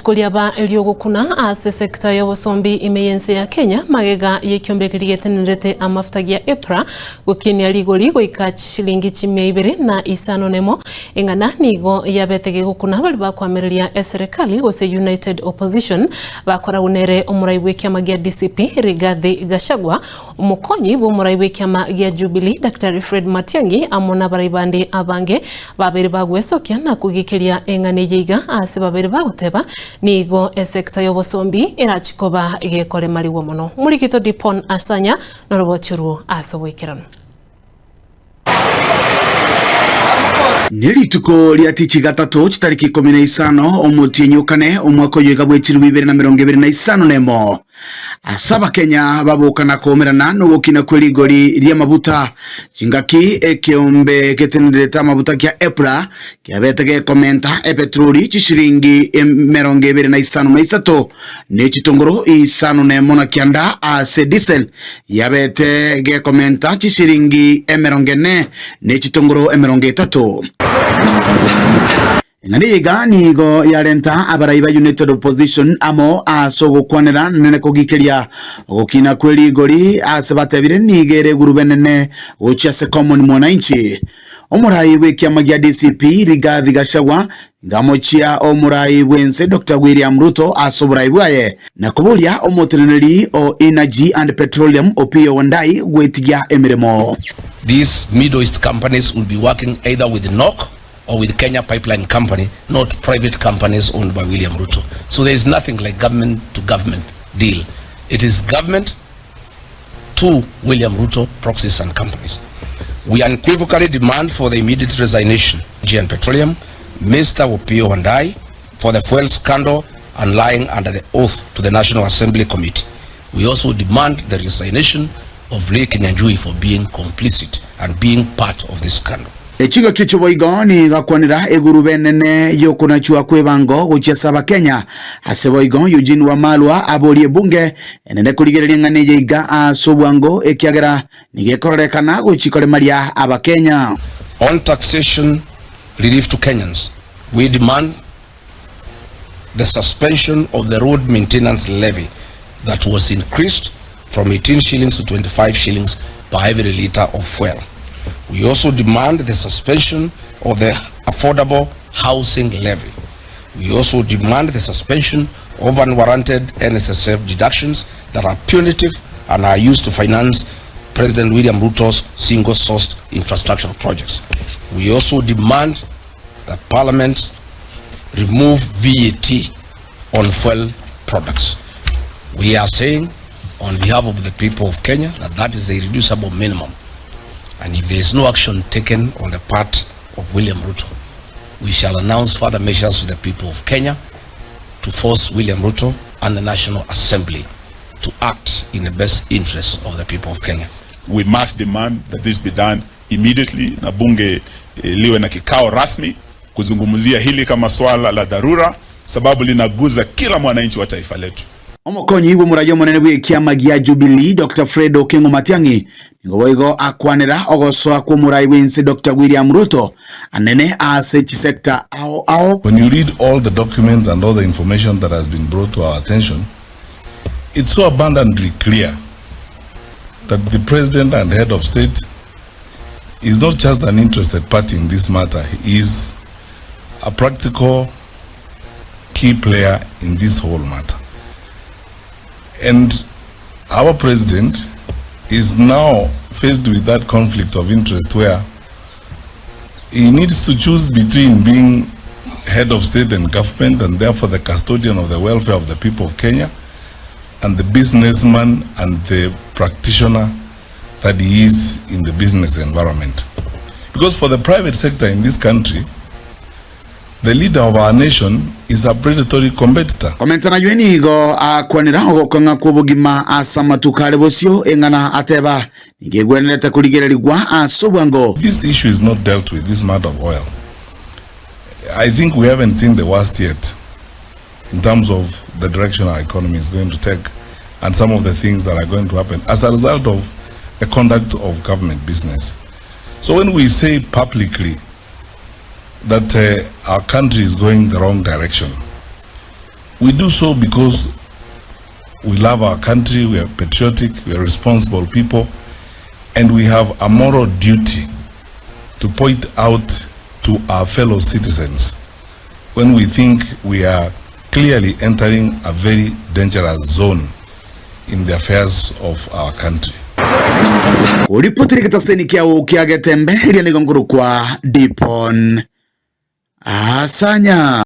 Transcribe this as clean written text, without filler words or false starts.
Rituko riaba eri'ogokuna ase sector y'obosombi ime y'ense ya Kenya magega y'ekiombe keria getenenerete amafuta gia EPRA gokinia rigori goika chishilingi chimia ibere na isano nemo. Eng'ana nigo yabete gegokuna baria bakoamereria eserekali gose United Opposition bakoragwa nere omorai bw'ekiama gia DCP Rigathi Gachagua Omokonyi bw'omorai bw'ekiama gia Jubilee, Daktari Fred Matiang'i amo nabarai bande abange babeire bagwesokia na kogekeria eng'ana eye iga ase babeire bagoteba nigo esector y'obosombi erachi koba gekoremarigwa mono. Omorikito Dipon Asanya noroboti orwo ase oboikeranu. Ne rituko ria tichi gatato chitariki ikomi na isano omotienyi o kane omwaka oyo iga bwe chilifu ibere na emerongo ebere na isano nemo, ase Abakenya baboka na koumerana nogokina kwe rigori ri'amabuta, chingaki ekeombe getenenerete amabuta kia EPRA kiabete gekomenta epetroli chishilingi emerongo ebere na isano na isato ne chitongoro isano nemo na kianda ase diesel Yabete gekomenta chishilingi emerongo ene, ne chitongoro emerongo etato. Eng'ana eye iga nigo yarenta abarai ba United Opposition amo ase ogokwanera nene kogikeria ogokina kwe rigori ase batebire nigo ere egurube enene gochia ase common mwananchi. Omorai bw'ekiama gia DCP Rigathi Gachagua Ngamochia omorai bw'ense Doctor William Ruto ase oborai bwaye, na koboria omoteneneri o Energy and Petroleum Opiyo Wandayi gwetigia emeremo. These Middle East companies will be working either with NOC or with Kenya Pipeline Company, not private companies owned by William Ruto. So there is nothing like government to government deal. It is government to William Ruto proxies and companies. We unequivocally demand for the immediate resignation and Petroleum, Mr. Opiyo Wandayi, for the fuel scandal and lying under the oath to the National Assembly Committee. We also demand the resignation of Lee Kinyanjui for being complicit and being part of this scandal. Echingaki echio boigo nigo akwanera egurube enene y'okonachwa kw'ebango gochia ase Abakenya. Ase boigo Eugene Wamalwa aborie ebunge enene korigereria eng'ana eye iga ase obwango ekiagera nigo ekororekana gochia koremaria Abakenya. On taxation relief to Kenyans, we demand the suspension of the road maintenance levy that was increased from 18 shillings to 25 shillings per every litre of fuel. We also demand the suspension of the affordable housing levy. We also demand the suspension of unwarranted NSSF deductions that are punitive and are used to finance President William Ruto's single-sourced infrastructure projects. We also demand that Parliament remove VAT on fuel products. We are saying on behalf of the people of Kenya that that is a reducible minimum. And if there is no action taken on the part of William Ruto, we shall announce further measures to the people of Kenya to force William Ruto and the National Assembly to act in the best interest of the people of Kenya. We must demand that this be done immediately na bunge eh, liwe na kikao rasmi kuzungumzia hili kama swala la dharura, sababu linaguza kila mwananchi wa taifa letu. Omokonyi bw'omoraia omonene bw'ekiama gia Jubilee Doctor Fred Okengo Matiang'i nigo boigo akwanera ogosoa kw'omorai bw'ense Doctor William Ruto anene ase chisector ao ao. When you read all the documents and all the information that has been brought to our attention, it's so abundantly clear that the president and head of state is not just an interested party in this matter, he is a practical key player in this whole matter. And our president is now faced with that conflict of interest where he needs to choose between being head of state and government and therefore the custodian of the welfare of the people of Kenya and the businessman and the practitioner that he is in the business environment. Because for the private sector in this country, the leader of our nation is a predatory competitor. Komenta naywe nigo akwanera ogokong'a kw'obogima ase amatuko are bosio, eng'ana ateba nigo egwenerete korigererigwa ase obwango. This issue is not dealt with, this matter of oil. I think we haven't seen the worst yet in terms of the direction our economy is going to take and some of the things that are going to happen as a result of the conduct of government business. So when we say publicly that uh, our country is going the wrong direction. We do so because we love our country, we are patriotic, we are responsible people, and we have a moral duty to point out to our fellow citizens when we think we are clearly entering a very dangerous zone in the affairs of our country. Oripotire getaseni kiao kia Getembe eria nigo nkorokwa Dipon Asanya.